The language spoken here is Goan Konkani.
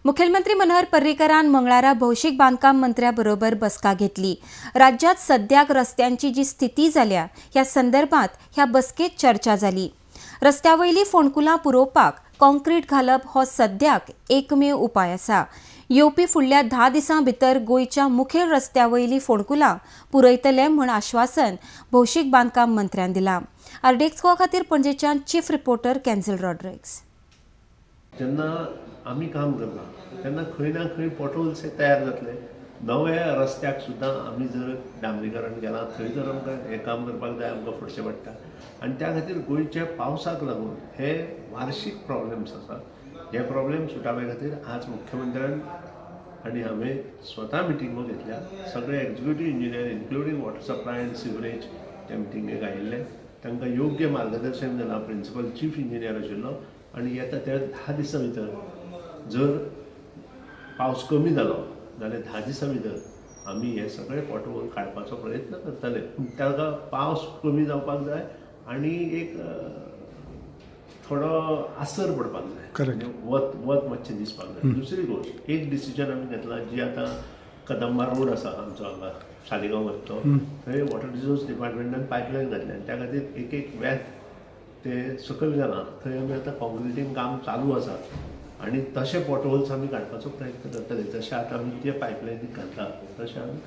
मुखेलमंत्री मनोहर पर्रीकरान मंगळारा भौशीक बांदकाम मंत्र्या बरोबर बसका घेतली. राज्यात सद्याक रस्त्यांची जी स्थिती जाल्या ह्या संदर्भात ह्या बसकेत चर्चा जाली. रस्त्या वयली फोंडकुलां पुरोवपाक कॉन्क्रीट घालप हो सद्याक एकमेव उपाय आसा. येवपी फुडल्या 10 दिसां भितर गोंयच्या मुखेल रस्त्या वयली फोंडकुलां पुरयतले म्हूण आश्वासन भौशीक बांदकाम मंत्र्यान दिलां. आरडीएक्स गोवा खातीर पणजेच्यान चीफ रिपोर्टर कॅन्झल रॉड्रिग्स. जेन्ना आमी काम करता तेन्ना खंय ना खंय पोटहोल्स हे तयार जातले. नव्या रस्त्याक सुद्दां आमी जर डांबरीकरण केलां थंय जर आमकां हें काम करपाक जाय, आमकां फुडचें पडटा. आनी त्या खातीर गोंयच्या पावसाक लागून हे वार्शीक प्रॉब्लम्स आसात. हे प्रॉब्लेम सुटावे खातीर आज मुख्यमंत्र्यान आनी हांवें स्वता मिटिंगो घेतल्या. सगळे executive engineer including water supply and sewerage त्या मिटिंगेक आयिल्ले. तांकां योग्य मार्गदर्शन दिलां. प्रिंसिपल चीफ इंजिनियर आशिल्लो आनी येता त्या 10 दिसां भितर जर पावस कमी जालो जाल्यार 10 दिसां भितर आमी हे सगळे पोटहोल काडपाचो प्रयत्न करतले. पूण ताका पावस कमी जावपाक जाय आनी एक थोडो आसर पडपाक जाय, वत वत मातशें दिसपाक जाय. दुसरी गोश्ट, एक डिसिजन आमी घेतला जी आतां कदंबा रोड आसा आमचो हांगा सालिगांव वता थंय वॉटर रिसोर्स डिपार्टमेंटान पायपलायन घातल्या आनी त्या खातीर एक एक वेत ते सकयल गेलां. थंय आमी आतां कॉन्क्रिटींग काम चालू आसा आनी तशे पोटहोल्स आमी काडपाचो प्रयत्न करतले. जशे आतां आमी ते पायपलायनीक घालता तशें आमी